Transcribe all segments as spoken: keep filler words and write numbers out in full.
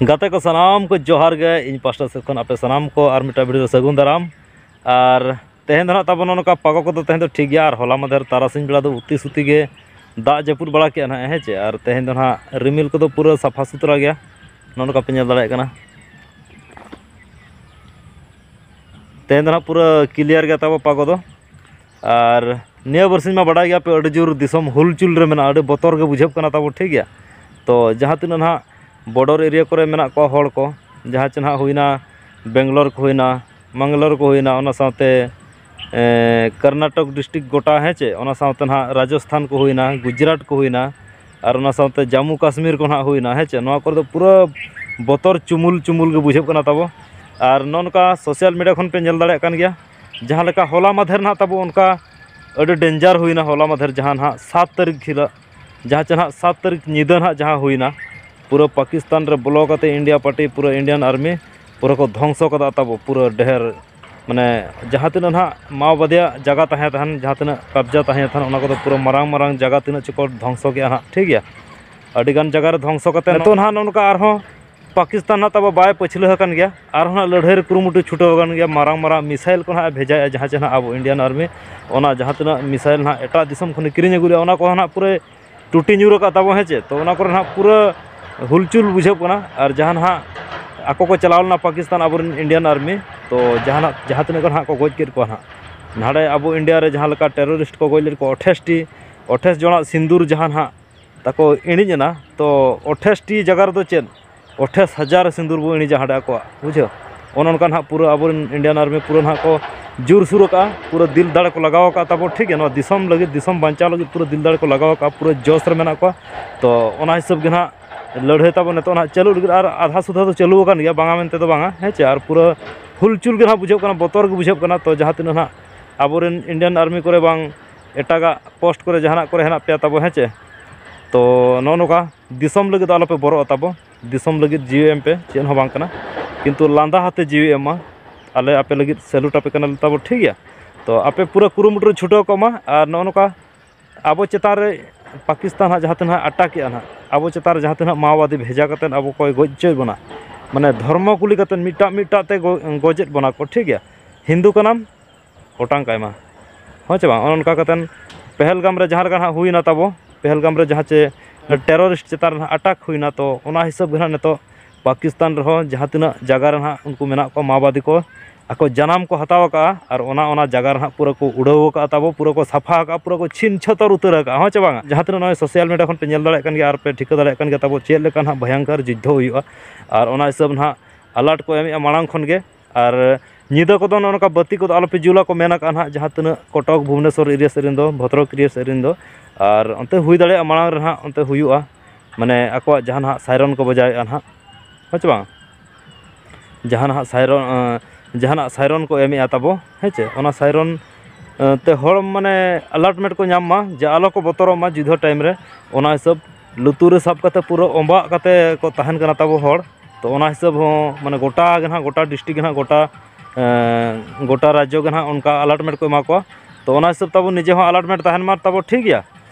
ᱜᱟᱛᱮ ᱠᱚ ᱥᱟᱱᱟᱢ ᱠᱚ ᱡᱚᱦᱟᱨ ᱜᱮ, ᱤᱧ ᱯᱟᱥᱴᱟ ᱥᱮᱫ ᱠᱷᱚᱱ ᱟᱯᱮ ᱥᱟᱱᱟᱢ ᱠᱚ ᱟᱨ ᱢᱤᱫᱴᱟᱝ ᱵᱷᱤᱰᱤᱭᱳ ᱨᱮ ᱥᱟᱹᱜᱩᱱ ᱫᱟᱨᱟᱢ᱾ ᱟᱨ ᱛᱮᱦᱮᱧ ᱫᱚ ᱱᱟᱦᱟᱜ ᱛᱟᱵᱚᱱ ᱱᱚᱜᱼᱚ ᱱᱚᱝᱠᱟ ᱯᱟᱜᱚ ᱠᱚᱫᱚ ᱛᱮᱦᱮᱧ ᱫᱚ ᱴᱷᱤᱠ ᱜᱮᱭᱟ, ᱟᱨ ᱦᱚᱞᱟ ᱢᱟᱫᱷᱮᱨ ᱛᱟᱨᱟᱥᱤᱧ ᱵᱮᱲᱟ ᱫᱚ ᱩᱛᱤ ᱥᱩᱛᱤ ᱜᱮ ᱫᱟᱜ ᱡᱟᱹᱯᱩᱫ ᱵᱟᱲᱟ ᱠᱮᱜᱼᱟ ᱱᱟᱦᱟᱜ, ᱦᱮᱸ ᱪᱮ? ᱟᱨ ᱛᱮᱦᱮᱧ ᱫᱚ ᱱᱟᱦᱟᱜ ᱨᱤᱢᱤᱞ ᱠᱚᱫᱚ ᱯᱩᱨᱟᱹ ᱥᱟᱯᱷᱟ ᱥᱩᱛᱨᱟ ᱜᱮᱭᱟ, ᱱᱚᱜᱼᱚ ᱱᱚᱝᱠᱟ ᱯᱮ ᱧᱮᱞ ᱫᱟᱲᱮᱭᱟᱜ ᱠᱟᱱᱟ᱾ ᱛᱮᱦᱮᱧ ᱫᱚ ᱱᱟᱦᱟᱜ ᱯᱩᱨᱟᱹ ᱠᱞᱤᱭᱟᱨ ᱜᱮᱭᱟ ᱛᱟᱵᱚ ᱯᱟᱜᱚ ᱫᱚ᱾ ᱟᱨ ᱱᱤᱭᱟᱹ ᱵᱟᱨᱥᱤᱧ ᱢᱟ ᱵᱟᱰᱟᱭ ᱜᱮᱭᱟ ᱯᱮ, ᱟᱹᱰᱤ ᱡᱳᱨ ᱫᱤᱥᱚᱢ ᱦᱩᱞᱪᱩᱞ ᱨᱮ ᱢᱮᱱᱟᱜᱼᱟ, ᱟᱹᱰᱤ ᱵᱚᱛᱚᱨ ᱜᱮ ᱵᱩᱡᱷᱟᱹᱜ ᱠᱟᱱᱟ ᱛᱟᱵᱚ, ᱴᱷᱤᱠ ᱜᱮᱭᱟ᱾ ᱛᱚ ᱡᱟᱦᱟᱸ ᱛᱤᱱᱟᱹᱜ ᱱᱟᱦᱟᱜ ᱵᱚᱰᱚᱨ ᱮᱨᱤᱭᱟ ᱠᱚᱨᱮ ᱢᱮᱱᱟᱜ ᱠᱚᱣᱟ ᱦᱚᱲ ᱠᱚ, ᱡᱟᱦᱟᱸ ᱪᱮ ᱱᱟᱦᱟᱜ ᱦᱩᱭᱱᱟ ᱵᱮᱝᱜᱟᱞᱳᱨ ᱠᱚ ᱦᱩᱭᱱᱟ, ᱢᱟᱝᱜᱟᱞᱳᱨ ᱠᱚ ᱦᱩᱭᱱᱟ, ᱚᱱᱟ ᱥᱟᱶᱛᱮ ᱮᱸ, ᱠᱚᱨᱱᱟᱴᱚᱠ ᱰᱤᱥᱴᱨᱤᱠᱴ ᱜᱚᱴᱟ, ᱦᱮᱸ ᱪᱮ, ᱚᱱᱟ ᱥᱟᱶᱛᱮ ᱱᱟᱦᱟᱜ ᱨᱟᱡᱚᱥᱛᱷᱟᱱ ᱠᱚ ᱦᱩᱭᱱᱟ, ᱜᱩᱡᱽᱨᱟᱴ ᱠᱚ ᱦᱩᱭᱱᱟ, ᱟᱨ ᱚᱱᱟ ᱥᱟᱶᱛᱮ ᱡᱟᱢᱢᱩ ᱠᱟᱥᱢᱤᱨ ᱠᱚ ᱱᱟᱦᱟᱜ ᱦᱩᱭᱱᱟ, ᱦᱮᱸ ᱪᱮ, ᱱᱚᱣᱟ ᱠᱚᱨᱮ ᱫᱚ ᱯᱩᱨᱟᱹ ᱵᱚᱛᱚᱨ ᱪᱩᱢᱩᱞ ᱪᱩᱢᱩᱞ ᱜᱮ ᱵᱩᱡᱷᱟᱹᱜ ᱠᱟᱱᱟ ᱛᱟᱵᱚ᱾ ᱟᱨ ᱱᱚᱜᱼᱚ ᱱᱚᱝᱠᱟ ᱥᱳᱥᱟᱞ ᱢᱤᱰᱤᱭᱟ ᱠᱷᱚᱱ ᱯᱮ ᱧᱮᱞ ᱫᱟᱲᱮᱭᱟᱜ ᱠᱟᱱ ᱜᱮᱭᱟ, ᱡᱟᱦᱟᱸ ᱞᱮᱠᱟ ᱦᱚᱞᱟ ᱢᱟᱫᱷᱮᱨ ᱱᱟᱦᱟᱜ ᱛᱟᱵᱚ ᱚᱱᱠᱟ ᱟᱹᱰᱤ ᱰᱮᱧᱡᱟᱨ ᱦᱩᱭᱱᱟ᱾ ᱦᱚᱞᱟ ᱢᱟᱫᱷᱮᱨ ᱡᱟᱦᱟᱸ ᱱᱟᱦᱟᱜ ᱥᱟᱛ ᱛᱟᱹᱨᱤᱠᱷ ᱦᱤᱞᱳᱜ, ᱡᱟᱦᱟᱸ ᱪᱮ ᱱᱟᱦᱟᱜ ᱥᱟᱛ ᱛᱟᱹᱨᱤᱠᱷ ᱧᱤᱫᱟᱹ ᱱᱟᱦᱟᱜ ᱡᱟᱦᱟᱸ ᱦᱩᱭᱱᱟ, ᱯᱩᱨᱟᱹ ᱯᱟᱠᱤᱥᱛᱟᱱ ᱨᱮ ᱵᱚᱞᱚ ᱠᱟᱛᱮ ᱤᱱᱰᱤᱭᱟ ᱯᱟᱨᱴᱤ, ᱯᱩᱨᱟᱹ ᱤᱱᱰᱤᱭᱟᱱ ᱟᱨᱢᱤ ᱯᱩᱨᱟᱹ ᱠᱚ ᱫᱷᱚᱝᱥᱚ ᱠᱟᱫᱟ ᱛᱟᱵᱚ ᱯᱩᱨᱟᱹ ᱰᱷᱮᱨ, ᱢᱟᱱᱮ ᱡᱟᱦᱟᱸ ᱛᱤᱱᱟᱹᱜ ᱱᱟᱦᱟᱜ ᱢᱟᱣᱵᱟᱫᱤᱭᱟᱜ ᱡᱟᱭᱜᱟ ᱛᱟᱦᱮᱸ ᱛᱟᱦᱮᱱ, ᱡᱟᱦᱟᱸ ᱛᱤᱱᱟᱹᱜ ᱠᱟᱵᱽᱡᱟ ᱛᱟᱦᱮᱸ ᱛᱟᱦᱮᱱ, ᱚᱱᱟ ᱠᱚᱫᱚ ᱯᱩᱨᱟᱹ ᱢᱟᱨᱟᱝ ᱢᱟᱨᱟᱝ ᱡᱟᱭᱜᱟ ᱛᱤᱱᱟᱹᱜ ᱪᱚᱠᱚ ᱫᱷᱚᱝᱥᱚ ᱠᱮᱜᱼᱟ ᱱᱟᱦᱟᱜ, ᱴᱷᱤᱠ ᱜᱮᱭᱟ᱾ ᱟᱹᱰᱤᱜᱟᱱ ᱡᱟᱭᱜᱟ ᱨᱮ ᱫᱷᱚᱝᱥᱚ ᱠᱟᱛᱮ ᱱᱤᱛᱚᱜ ᱱᱟᱦᱟᱜ ᱱᱚᱜᱼᱚ ᱱᱚᱝᱠᱟ ᱟᱨᱦᱚᱸ ᱯᱟᱠᱤᱥᱛᱟᱱ ᱱᱟᱦᱟᱜ ᱛᱟᱵᱚ ᱵᱟᱭ ᱯᱟᱹᱪᱷᱞᱟᱹ ᱟᱠᱟᱱ ᱜᱮᱭᱟ, ᱟᱨᱦᱚᱸ ᱱᱟᱦᱟᱜ ᱞᱟᱹᱲᱦᱟᱹᱭ ᱨᱮ ᱠᱩᱨᱩᱢᱩᱴᱩ ᱪᱷᱩᱴᱟᱹᱣ ᱟᱠᱟᱱ ᱜᱮᱭᱟ᱾ ᱢᱟᱨᱟᱝ ᱢᱟᱨᱟᱝ ᱢᱤᱥᱟᱭᱤᱞ ᱠᱚ ᱱᱟᱦᱟᱜ ᱮ ᱵᱷᱮᱡᱟᱭᱮᱫᱼᱟ, ᱡᱟᱦᱟᱸ ᱪᱮ ᱱᱟᱦᱟᱜ ᱟᱵᱚ ᱤᱱᱰᱤᱭᱟᱱ ᱟᱨᱢᱤ ᱚᱱᱟ ᱡᱟᱦᱟᱸ ᱛᱤᱱᱟᱹᱜ ᱢᱤᱥᱟᱭᱤᱞ ᱱᱟᱦᱟᱜ ᱮᱴᱟᱜ ᱫᱤᱥᱚᱢ ᱠᱷᱚᱱ ᱠᱤᱨᱤᱧ ᱟᱹᱜᱩ ᱞᱮᱜᱼᱟ, ᱚᱱᱟ ᱠᱚ ᱱᱟᱦᱟᱜ ᱯᱩᱨᱟᱹ ᱴᱩᱴᱤ ᱧᱩᱨ ᱟᱠᱟᱫ ᱛᱟᱵᱚ, ᱦᱮᱸ ᱪᱮ? ᱛᱚ ᱚᱱᱟ ᱠᱚᱨᱮ ᱱᱟᱦᱟᱜ ᱯᱩᱨᱟᱹ ᱦᱩᱞᱪᱩᱞ ᱵᱩᱡᱷᱟᱹᱜ ᱠᱟᱱᱟ᱾ ᱟᱨ ᱡᱟᱦᱟᱸ ᱱᱟᱦᱟᱜ ᱟᱠᱚ ᱠᱚ ᱪᱟᱞᱟᱣ ᱞᱮᱱᱟ ᱯᱟᱠᱤᱥᱛᱟᱱ, ᱟᱵᱚᱨᱮᱱ ᱤᱱᱰᱤᱭᱟᱱ ᱟᱨᱢᱤ, ᱛᱚ ᱡᱟᱦᱟᱱᱟᱜ ᱡᱟᱦᱟᱸ ᱛᱤᱱᱟᱹᱜ ᱜᱟᱱ ᱦᱟᱸᱜ ᱠᱚ ᱜᱚᱡ ᱠᱮᱫ ᱠᱚᱣᱟ ᱱᱟᱦᱟᱜ, ᱱᱟᱰᱮ ᱟᱵᱚ ᱤᱱᱰᱤᱭᱟ ᱨᱮ ᱡᱟᱦᱟᱸ ᱞᱮᱠᱟ ᱴᱮᱨᱚᱨᱤᱥᱴ ᱠᱚ ᱜᱚᱡ ᱞᱮᱫ ᱠᱚᱣᱟ ᱟᱴᱷᱟᱥ ᱴᱤ, ᱟᱴᱷᱟᱥ ᱡᱚᱱᱟᱜ ᱥᱤᱸᱫᱩᱨ ᱡᱟᱦᱟᱸ ᱱᱟᱦᱟᱜ ᱛᱟᱠᱚ ᱤᱬᱤᱡ ᱮᱱᱟ, ᱛᱚ ᱟᱴᱷᱟᱥ ᱴᱤ ᱡᱟᱭᱜᱟ ᱨᱮᱫᱚ ᱪᱮᱫ ᱟᱴᱷᱟᱥ ᱦᱟᱡᱟᱨ ᱥᱤᱸᱫᱩᱨ ᱵᱚ ᱤᱬᱤᱡᱟ ᱦᱟᱸᱰᱮ ᱟᱠᱚᱣᱟᱜ, ᱵᱩᱡᱷᱟᱹᱣ? ᱚᱱᱮ ᱚᱱᱠᱟ ᱱᱟᱦᱟᱜ ᱯᱩᱨᱟᱹ ᱟᱵᱚᱨᱮᱱ ᱤᱱᱰᱤᱭᱟᱱ ᱟᱨᱢᱤ ᱯᱩᱨᱟᱹ ᱱᱟᱦᱟᱜ ᱠᱚ ᱡᱳᱨ ᱥᱩᱨ ᱟᱠᱟᱫᱼᱟ, ᱯᱩᱨᱟᱹ ᱫᱤᱞ ᱫᱟᱲᱮ ᱠᱚ ᱞᱟᱜᱟᱣ ᱟᱠᱟᱫ ᱛᱟᱵᱚ, ᱴᱷᱤᱠ ᱜᱮᱭᱟ᱾ ᱱᱚᱣᱟ ᱫᱤᱥᱚᱢ ᱞᱟᱹᱜᱤᱫ, ᱫᱤᱥᱚᱢ ᱵᱟᱧᱪᱟᱣ ᱞᱟᱹᱜᱤᱫ ᱯᱩᱨᱟᱹ ᱫᱤᱞ ᱫᱟᱲᱮ ᱠᱚ ᱞᱟᱜᱟᱣ ᱟᱠᱟᱫᱼᱟ, ᱯᱩᱨᱟᱹ ᱡᱚᱥ ᱨᱮ ᱢᱮᱱᱟᱜ ᱠᱚᱣᱟ᱾ ᱛᱚ ᱚᱱᱟ ᱦᱤᱥᱟᱹᱵ ᱜᱮ ᱱᱟᱦᱟᱜ ᱞᱟᱹᱲᱦᱟᱹᱭ ᱛᱟᱵᱚ ᱱᱤᱛᱚᱜ ᱱᱟᱦᱟᱜ ᱪᱟᱹᱞᱩ ᱞᱟᱹᱜᱤᱫ, ᱟᱨ ᱟᱫᱷᱟ ᱥᱩᱫᱷᱟ ᱫᱚ ᱪᱟᱹᱞᱩ ᱟᱠᱟᱱ ᱜᱮᱭᱟ, ᱵᱟᱝᱟ ᱢᱮᱱᱛᱮ ᱫᱚ ᱵᱟᱝᱟ, ᱦᱮᱸ ᱪᱮ? ᱟᱨ ᱯᱩᱨᱟᱹ ᱦᱩᱞᱪᱩᱞ ᱜᱮ ᱱᱟᱦᱟᱜ ᱵᱩᱡᱷᱟᱹᱜ ᱠᱟᱱᱟ, ᱵᱚᱛᱚᱨ ᱜᱮ ᱵᱩᱡᱷᱟᱹᱜ ᱠᱟᱱᱟ᱾ ᱛᱚ ᱡᱟᱦᱟᱸ ᱛᱤᱱᱟᱹᱜ ᱱᱟᱦᱟᱜ ᱟᱵᱚᱨᱮᱱ ᱤᱱᱰᱤᱭᱟᱱ ᱟᱨᱢᱤ ᱠᱚᱨᱮ ᱵᱟᱝ ᱮᱴᱟᱜᱟᱜ ᱯᱳᱥᱴ ᱠᱚᱨᱮ ᱡᱟᱦᱟᱱᱟᱜ ᱠᱚᱨᱮ ᱦᱮᱱᱟᱜ ᱯᱮᱭᱟ ᱛᱟᱵᱚ, ᱦᱮᱸ ᱪᱮ? ᱛᱚ ᱱᱚᱜᱼᱚ ᱱᱚᱝᱠᱟ ᱫᱤᱥᱚᱢ ᱞᱟᱹᱜᱤᱫ ᱫᱚ ᱟᱞᱚᱯᱮ ᱵᱚᱨᱚᱜᱼᱟ ᱛᱟᱵᱚ, ᱫᱤᱥᱚᱢ ᱞᱟᱹᱜᱤᱫ ᱡᱤᱣᱤ ᱮᱢ ᱯᱮ, ᱪᱮᱫ ᱦᱚᱸ ᱵᱟᱝ ᱠᱟᱱᱟ, ᱠᱤᱱᱛᱩ ᱞᱟᱸᱫᱟ ᱦᱟᱛᱮ ᱡᱤᱣᱤ ᱮᱢ ᱢᱟ᱾ ᱟᱞᱮ ᱟᱯᱮ ᱞᱟᱹᱜᱤᱫ ᱥᱮᱞᱩᱴ ᱟᱯᱮ ᱠᱟᱱᱟᱞᱮ ᱛᱟᱵᱚ, ᱴᱷᱤᱠ ᱜᱮᱭᱟ᱾ ᱛᱚ ᱟᱯᱮ ᱯᱩᱨᱟᱹ ᱠᱩᱨᱩᱢᱩᱴᱩ ᱨᱮ ᱪᱷᱩᱴᱟᱹᱣ ᱠᱚᱜ ᱢᱟ᱾ ᱟᱨ ᱱᱚᱜᱼᱚ ᱱᱚᱝᱠᱟ ᱟᱵᱚ ᱪᱮᱛᱟᱱ ᱨᱮ ᱯᱟᱠᱤᱥᱛᱟᱱ ᱦᱟᱸᱜ ᱡᱟᱦᱟᱸ ᱛᱤᱱᱟᱹᱜ ᱟᱴᱟᱠᱮᱜᱼᱟ ᱦᱟᱸᱜ ᱟᱵᱚ ᱪᱮᱛᱟᱱ ᱨᱮ, ᱡᱟᱦᱟᱸ ᱛᱤᱱᱟᱹᱜ ᱢᱟᱣᱵᱟᱫᱤ ᱵᱷᱮᱡᱟ ᱠᱟᱛᱮᱫ ᱟᱵᱚ ᱠᱚᱭ ᱜᱚᱡ ᱦᱚᱪᱚᱭᱮᱫ ᱵᱚᱱᱟ, ᱢᱟᱱᱮ ᱫᱷᱚᱨᱢᱚ ᱠᱩᱞᱤ ᱠᱟᱛᱮᱫ ᱢᱤᱫᱴᱟᱜ ᱢᱤᱫᱴᱟᱜ ᱛᱮ ᱜᱚ-, ᱜᱚᱡᱮᱫ ᱵᱚᱱᱟ ᱠᱚ, ᱴᱷᱤᱠ ᱜᱮᱭᱟ? ᱦᱤᱱᱫᱩ ᱠᱟᱱᱟᱢ, ᱚᱴᱟᱝ ᱠᱟᱭ ᱢᱟ, ᱦᱳᱭ ᱪᱮ ᱵᱟᱝ? ᱚᱱᱮ ᱚᱱᱠᱟ ᱠᱟᱛᱮᱫ ᱯᱮᱦᱮᱞᱜᱟᱢ ᱨᱮ ᱡᱟᱦᱟᱸ ᱞᱮᱠᱟ ᱦᱟᱸᱜ ᱦᱩᱭᱱᱟ ᱛᱟᱵᱚ, ᱯᱮᱦᱮᱞᱜᱟᱢ ᱨᱮ ᱡᱟᱦᱟᱸ ᱪᱮ ᱴᱮᱨᱚᱨᱤᱥᱴ ᱪᱮᱛᱟᱱ ᱨᱮ ᱦᱟᱸᱜ ᱟᱴᱟᱠ ᱦᱩᱭᱱᱟ, ᱛᱚ ᱚᱱᱟ ᱦᱤᱥᱟᱹᱵ ᱜᱮ ᱦᱟᱸᱜ ᱱᱤᱛᱚᱜ ᱯᱟᱠᱤᱥᱛᱟᱱ ᱨᱮᱦᱚᱸ ᱡᱟᱦᱟᱸ ᱛᱤᱱᱟᱹᱜ ᱡᱟᱭᱜᱟ ᱨᱮ ᱦᱟᱸᱜ ᱩᱱᱠᱩ ᱢᱮᱱᱟᱜ ᱠᱚᱣᱟ ᱢᱟᱣᱵᱟᱫᱤ ᱠᱚ, ᱟᱠᱚ ᱡᱟᱱᱟᱢ ᱠᱚ ᱦᱟᱛᱟᱣ ᱟᱠᱟᱫᱼᱟ, ᱟᱨ ᱚᱱᱟ, ᱚᱱᱟ ᱡᱟᱭᱜᱟ ᱨᱮ ᱦᱟᱸᱜ ᱯᱩᱨᱟᱹ ᱠᱚ ᱩᱰᱟᱹᱣ ᱟᱠᱟᱫᱼᱟ ᱛᱟᱵᱚ, ᱯᱩᱨᱟᱹ ᱠᱚ ᱥᱟᱯᱷᱟ ᱟᱠᱟᱫᱼᱟ, ᱯᱩᱨᱟᱹ ᱠᱚ ᱪᱷᱤᱱ ᱪᱷᱟᱹᱛᱟᱹᱨ ᱩᱛᱟᱹᱨ ᱟᱠᱟᱫᱼᱟ, ᱦᱳᱭ ᱪᱮ ᱵᱟᱝ? ᱡᱟᱦᱟᱸ ᱛᱤᱱᱟᱹᱜ ᱱᱚᱜᱼᱚᱭ ᱥᱳᱥᱟᱞ ᱢᱤᱰᱤᱭᱟ ᱠᱷᱚᱱ ᱯᱮ ᱧᱮᱞ ᱫᱟᱲᱮᱭᱟᱜ ᱠᱟᱱ ᱜᱮᱭᱟ ᱟᱨ ᱯᱮ ᱴᱷᱤᱠᱟᱹ ᱫᱟᱲᱮᱭᱟᱜ ᱠᱟᱱ ᱜᱮᱭᱟ ᱛᱟᱵᱚ ᱪᱮᱫ ᱞᱮᱠᱟ ᱦᱟᱸᱜ ᱵᱷᱚᱭᱚᱝᱠᱚᱨ ᱡᱩᱫᱽᱫᱷᱚ ᱦᱩᱭᱩᱜᱼᱟ, ᱟᱨ ᱚᱱᱟ ᱦᱤᱥᱟᱹᱵ ᱦᱟᱸᱜ ᱟᱞᱟᱨᱴ ᱠᱚ ᱮᱢᱮᱫᱼᱟ ᱢᱟᱲᱟᱝ ᱠᱷᱚᱱ ᱜᱮ᱾ ᱟᱨ ᱧᱤᱫᱟᱹ ᱠᱚᱫᱚ ᱱᱚᱜᱼᱚ ᱱᱚᱝᱠᱟ ᱵᱟᱹᱛᱤ ᱠᱚᱫᱚ ᱟᱞᱚᱯᱮ ᱡᱩᱞᱟ ᱠᱚ ᱢᱮᱱ ᱟᱠᱟᱫᱼᱟ ᱱᱟᱦᱟᱜ, ᱡᱟᱦᱟᱸ ᱛᱤᱱᱟᱹᱜ ᱠᱚᱴᱚᱠ, ᱵᱷᱩᱵᱽᱱᱮᱥᱚᱨ ᱮᱨᱤᱭᱟ ᱥᱮᱫ ᱨᱮᱱ ᱫᱚ, ᱵᱷᱚᱫᱨᱚᱠ ᱮᱨᱤᱭᱟ ᱥᱮᱫ ᱨᱮᱱ ᱫᱚ᱾ ᱟᱨ ᱚᱱᱛᱮ ᱦᱩᱭ ᱫᱟᱲᱮᱭᱟᱜᱼᱟ ᱢᱟᱲᱟᱝ ᱨᱮ ᱱᱟᱦᱟᱜ ᱚᱱᱛᱮ ᱦᱩᱭᱩᱜᱼᱟ, ᱢᱟᱱᱮ ᱟᱠᱚᱣᱟᱜ ᱡᱟᱦᱟᱸ ᱱᱟᱦᱟᱜ ᱥᱟᱭᱨᱚᱱ ᱠᱚ ᱵᱟᱡᱟᱣᱮᱫᱼᱟ ᱱᱟᱦᱟᱜ, ᱦᱮᱸ ᱪᱮ ᱵᱟᱝ? ᱡᱟᱦᱟᱸ ᱱᱟᱦᱟᱜ ᱥᱟᱭᱨᱚᱱ, ᱮᱸ, ᱡᱟᱦᱟᱱᱟᱜ ᱥᱟᱭᱨᱚᱱ ᱠᱚ ᱮᱢᱮᱫᱼᱟ ᱛᱟᱵᱚ, ᱦᱮᱸ ᱪᱮ? ᱚᱱᱟ ᱥᱟᱭᱨᱚᱱ, ᱮᱸ, ᱛᱮ ᱦᱚᱲ ᱢᱟᱱᱮ ᱟᱞᱟᱨᱴᱢᱮᱱᱴ ᱠᱚ ᱧᱟᱢ ᱢᱟ, ᱡᱮ ᱟᱞᱚ ᱠᱚ ᱵᱚᱛᱚᱨᱚᱜ ᱢᱟ ᱡᱩᱫᱽᱫᱷᱚ ᱴᱟᱭᱤᱢ ᱨᱮ᱾ ᱚᱱᱟ ᱦᱤᱥᱟᱹᱵ ᱞᱩᱛᱩᱨ ᱨᱮ ᱥᱟᱵ ᱠᱟᱛᱮ ᱯᱩᱨᱟᱹ ᱚᱸᱵᱟᱜ ᱠᱟᱛᱮ ᱠᱚ ᱛᱟᱦᱮᱱ ᱠᱟᱱᱟ ᱛᱟᱵᱚ ᱦᱚᱲ᱾ ᱛᱚ ᱚᱱᱟ ᱦᱤᱥᱟᱹᱵ ᱦᱚᱸ ᱢᱟᱱᱮ ᱜᱚᱴᱟ ᱜᱮ ᱱᱟᱦᱟᱜ, ᱜᱚᱴᱟ ᱰᱤᱥᱴᱨᱤᱠᱴ ᱜᱮ ᱱᱟᱦᱟᱜ, ᱜᱚᱴᱟ, ᱮᱸ, ᱜᱚᱴᱟ ᱨᱟᱡᱽᱡᱚ ᱜᱮ ᱱᱟᱦᱟᱜ ᱚᱱᱠᱟ ᱟᱞᱟᱨᱴᱢᱮᱱᱴ ᱠᱚ ᱮᱢᱟ ᱠᱚᱣᱟ᱾ ᱛᱚ ᱚᱱᱟ ᱦᱤᱥᱟᱹᱵ ᱛᱟᱵᱚ ᱱᱤᱡᱮ ᱦᱚᱸ ᱟᱞᱟᱨᱴᱢᱮᱱᱴ ᱛᱟᱦᱮᱱ ᱢᱟ ᱛᱟᱵᱚ, ᱴᱷᱤᱠ ᱜᱮᱭᱟ?